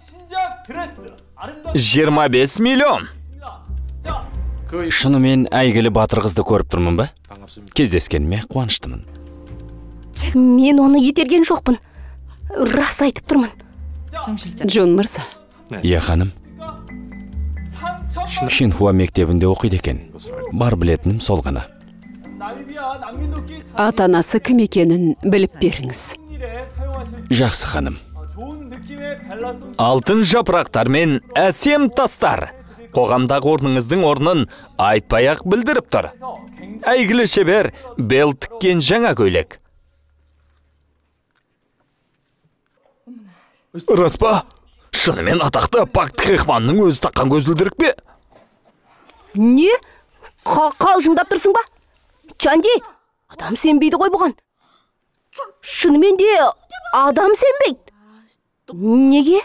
Speaker 1: 25 миллион.
Speaker 5: Шынымен әйгілі батыр қызды көріп тұрмын ба? Кездескеніме қуаныштымын.
Speaker 4: Мен оны итерген жоқпын. Рас айтып тұрмын.
Speaker 3: Джон мырза.
Speaker 5: Иә, ханым. Шинхуа мектебінде оқиды екен. Бар білетінім сол ғана.
Speaker 3: Ата-анасы кім екенін біліп беріңіз.
Speaker 5: Жақсы, ханым.
Speaker 1: Алтын жапырақтар мен әсем тастар қоғамдағы орныңыздың орнын айтпай-ақ білдіріп тұр. Әйгілі шебер Белл тіккен жаңа көйлек. Рас па? Шынымен атақты Пак Тхэхванның өзі таққан көзілдірік пе?
Speaker 4: Не? Қалжыңдап тұрсың ба? Чанди, адам сенбейді ғой бұған. Шынымен де адам сенбейді. Неге?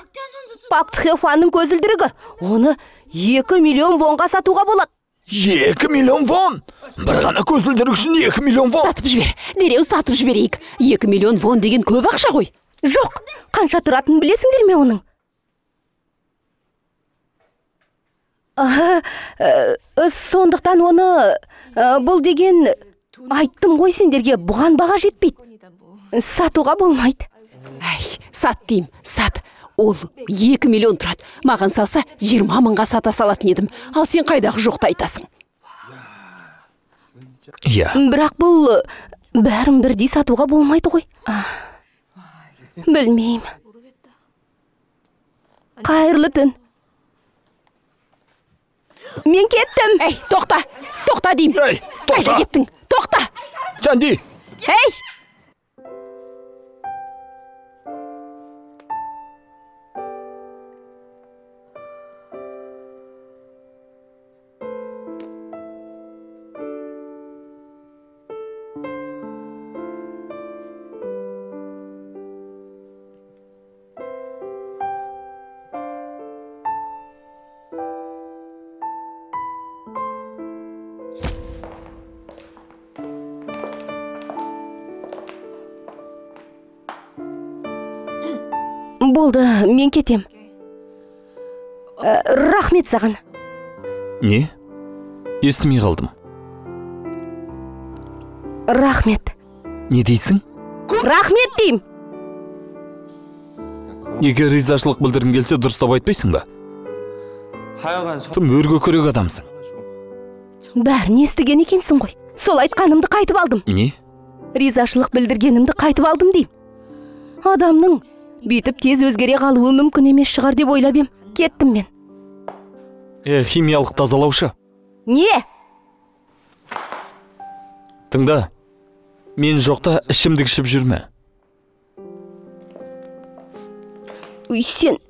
Speaker 4: Пак Тхэхванның көзілдірігі. Оны 2 миллион вонға сатуға болады.
Speaker 1: 2 миллион вон? Бір ғана көзілдірік үшін 2 миллион вон?
Speaker 3: Сатып жібер, дереу сатып жіберейік. 2 миллион вон деген көп ақша ғой.
Speaker 4: Жоқ, қанша тұратынын білесіңдер ме оның? Сондықтан оны бұл деген айттым ғой сендерге, бұған баға жетпейді. Сатуға болмайды.
Speaker 3: Әй, сат деймін, сат. Ол 2 миллион тұрады. Маған салса 20 мыңға сата салатын едім. Ал сен қайдағы жоқты айтасың.
Speaker 1: Иә.
Speaker 4: Бірақ бұл бәрін бірдей сатуға болмайды ғой. Білмеймін. Қайырлы түн. Мен кеттім.
Speaker 3: Әй, тоқта, тоқта деймін.
Speaker 1: Әй, тоқта.
Speaker 3: Қайда кеттің? Тоқта.
Speaker 1: Чанди.
Speaker 3: Әй!
Speaker 4: Болды, мен кетем. Рахмет саған.
Speaker 1: Не? Естімей қалдым.
Speaker 4: Рахмет.
Speaker 1: Не дейсің?
Speaker 4: Рахмет деймін.
Speaker 1: Егер ризашылық білдіргің келсе, дұрыстап айтпайсың ба? Тым өркөкірек адамсың.
Speaker 4: Бәрін естіген екенсің ғой. Сол айтқанымды қайтып алдым.
Speaker 1: Не?
Speaker 4: Ризашылық білдіргенімді қайтып алдым деймін. Адамның бүйтіп тез өзгере қалуы мүмкін емес шығар деп ойлап ем. Кеттім мен.
Speaker 1: Химиялық тазалаушы.
Speaker 4: Не?
Speaker 1: Тыңда. Мен жоқта ішімдік ішіп жүрме.
Speaker 4: Үй, сен...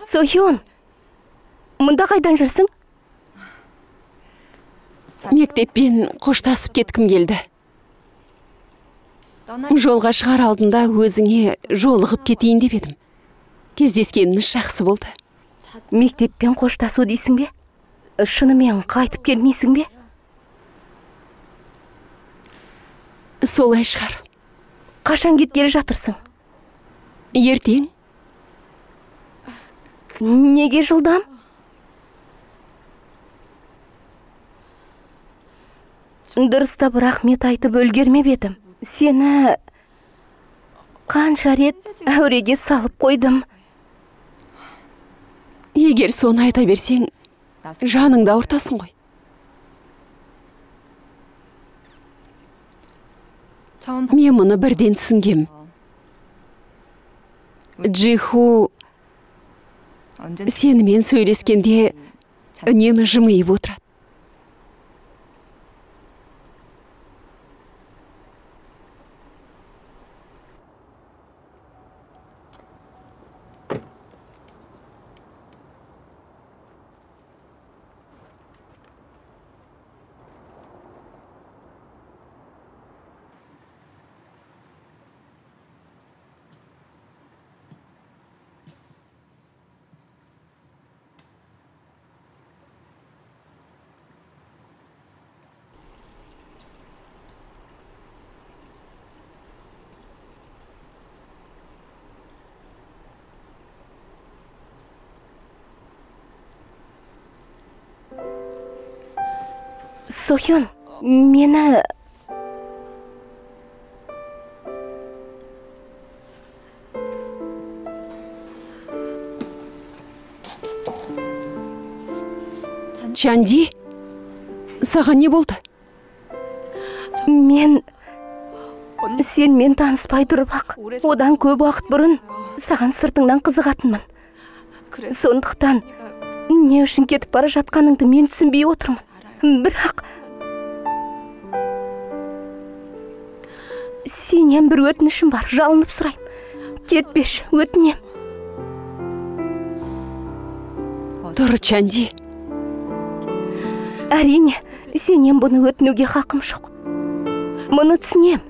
Speaker 4: Сохён, мұнда қайдан жүрсің?
Speaker 3: Мектеппен қоштасып кеткім келді. Жолға шығар алдында өзіңе жолығып кетейін деп едім. Кездескеніміз жақсы болды.
Speaker 4: Мектеппен қоштасу дейсің бе? Шынымен қайтып келмейсің бе?
Speaker 3: Солай шығар.
Speaker 4: Қашан кеткелі жатырсың?
Speaker 3: Ертең.
Speaker 4: Неге жылдам? Дұрыстап рахмет айтып үлгермеп едім. Сені қанша рет әуреге салып қойдым.
Speaker 3: Егер соны айта берсең, жаныңды ауыртасың ғой. Мен мұны бірден түсінгем. Джиху сенімен сөйлескенде үнемі жымиып отырады.
Speaker 4: Сохён, мені...
Speaker 3: Чанди, саған не болды?
Speaker 4: Мен сенмен таныспай тұрып-ақ, одан көп уақыт бұрын саған сыртыңнан қызығатынмын. Сондықтан не үшін кетіп бара жатқаныңды мен түсінбей отырмын. Бірақ сенен бір өтінішім бар, жалынып сұраймын. Кетпеші, өтінем.
Speaker 3: Тұр, Чанди.
Speaker 4: Әрине, сенен бұны өтінуге хақым жоқ. Мұны түсінем.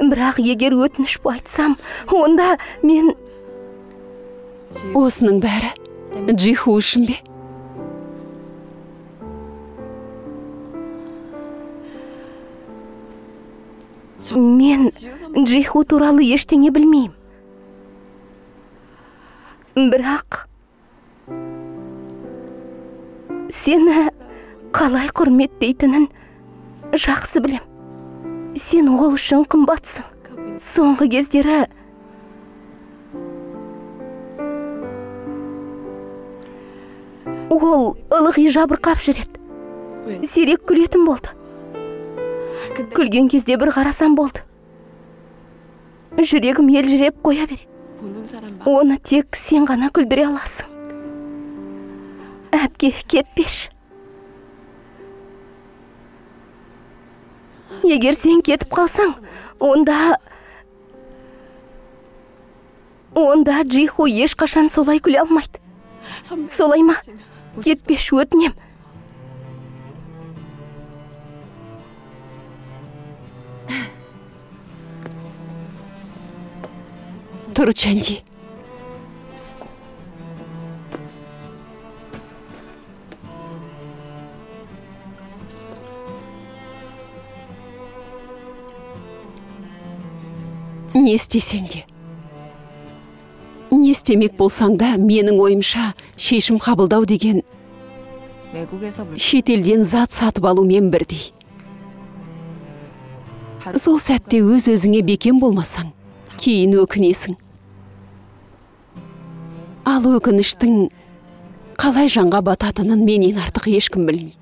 Speaker 4: Бірақ егер өтініш айтсам, онда мен...
Speaker 3: Осының бәрі Джиху үшін бе?
Speaker 4: Мен Джиху туралы ештеңе білмеймін. Бірақ сені қалай құрметтейтінін жақсы білем. Сен ол үшін қымбатсың. Соңғы кездері ол ылғи жабырқап жүреді. Сирек күлетін болды. Күлген кезде бір қарасам болды. Жүрегім елжіреп қоя береді. Оны тек сен ғана күлдіре аласың. Әпке, кетпеші. Егер сен кетіп қалсаң, онда Джиху ешқашан солай күле алмайды. Солай ма? Кетпеші, өтінем.
Speaker 3: Тұр, Чанди. Не істесең де, не істемек болсаң да, менің ойымша шешім қабылдау деген шетелден зат сатып алумен бірдей. Сол сәтте өз-өзіңе бекем болмасаң, кейін өкінесің. Ал өкініштің қалай жанға бататынын менен артық ешкім білмейді.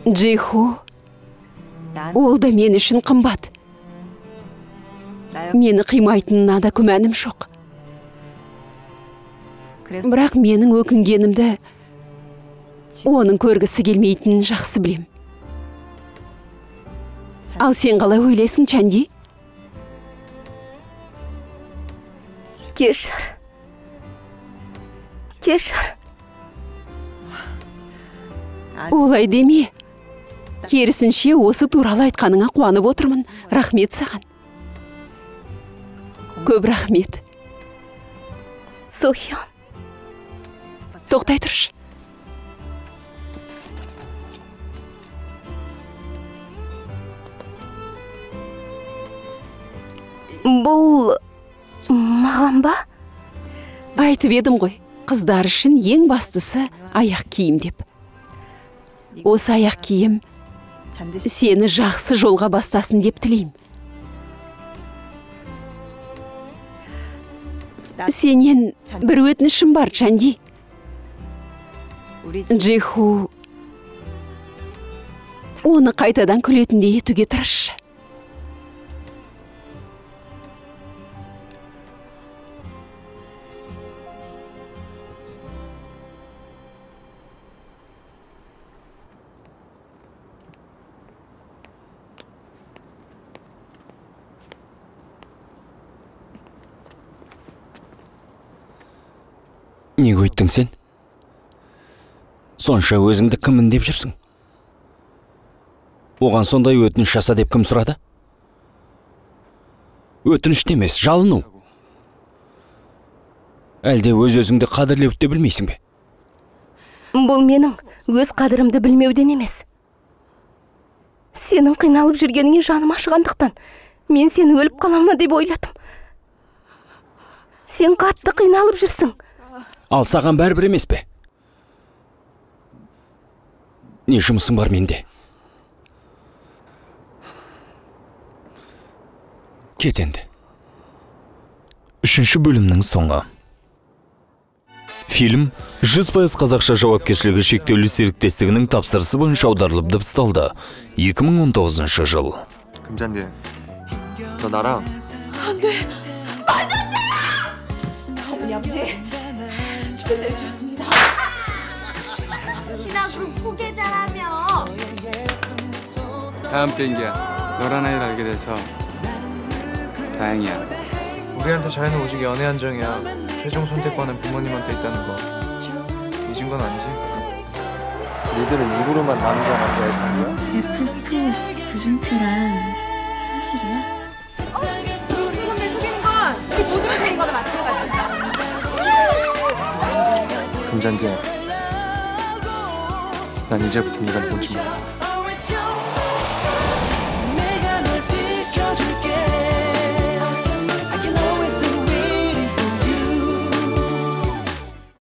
Speaker 3: Джиху, ол да мен үшін қымбат. Мені қимайтынына да күмәнім жоқ. Бірақ менің өкінгенімді оның көргісі келмейтінін жақсы білем. Ал сен қалай ойлайсың, Чанди?
Speaker 4: Кешір. Кешір.
Speaker 3: Олай деме. Керісінше, осы туралы айтқаныңа қуанып отырмын. Рахмет саған. Көп рахмет.
Speaker 4: Сохён.
Speaker 3: Тоқтай тұршы.
Speaker 4: Бұл маған ба?
Speaker 3: Айтып едім ғой, қыздар үшін ең бастысы аяқ киім деп. Осы аяқ киім сені жақсы жолға бастасын деп тілеймін. Сенен бір өтінішім бар, Чанди. Джиху оны қайтадан күлетіндей етуге тырысшы.
Speaker 5: Неге өйттің сен? Сонша өзіңді кіммін деп жүрсің? Оған сондай өтініш жаса деп кім сұрады? Өтініш те емес, жалыну. Әлде өз-өзіңді қадірлеуді де білмейсің бе?
Speaker 4: Бұл менің өз қадірімді білмеуден емес. Сенің қиналып жүргеніңе жаным ашығандықтан, мен сені өліп қалам ба деп ойладым. Сен қатты қиналып жүрсің.
Speaker 5: Ал саған бәрібір емес пе? Не жұмысың бар менде? Кет енді.
Speaker 1: Үшінші бөлімнің соңы. Фильм 100% қазақша жауапкершілігі шектеулі серіктестігінің тапсырысы бойынша аударылып дыбысталды. 2019 жыл.
Speaker 7: 금잔디, 너 나랑
Speaker 8: 안 돼. 말도 안 돼! 어머니 아버지, 진짜 때려쳤습니다.
Speaker 9: 신화그룹 후계자라며.
Speaker 10: 다음 비행기야. 너란 아이를 알게 돼서 다행이야.
Speaker 7: 우리한테 자유는 오직 연애 한정이야. 최종 선택권은 부모님한테 있다는 거 잊은 건 아니지? 니들은 입으로만 남자 남자에 산 거야?
Speaker 6: FP 부진표란 사실이야?
Speaker 8: 속이는 건 그 눈으로 속인 거나 마찬가지야.
Speaker 7: 금잔디야, 난 이제부터 네가 누군지 몰라.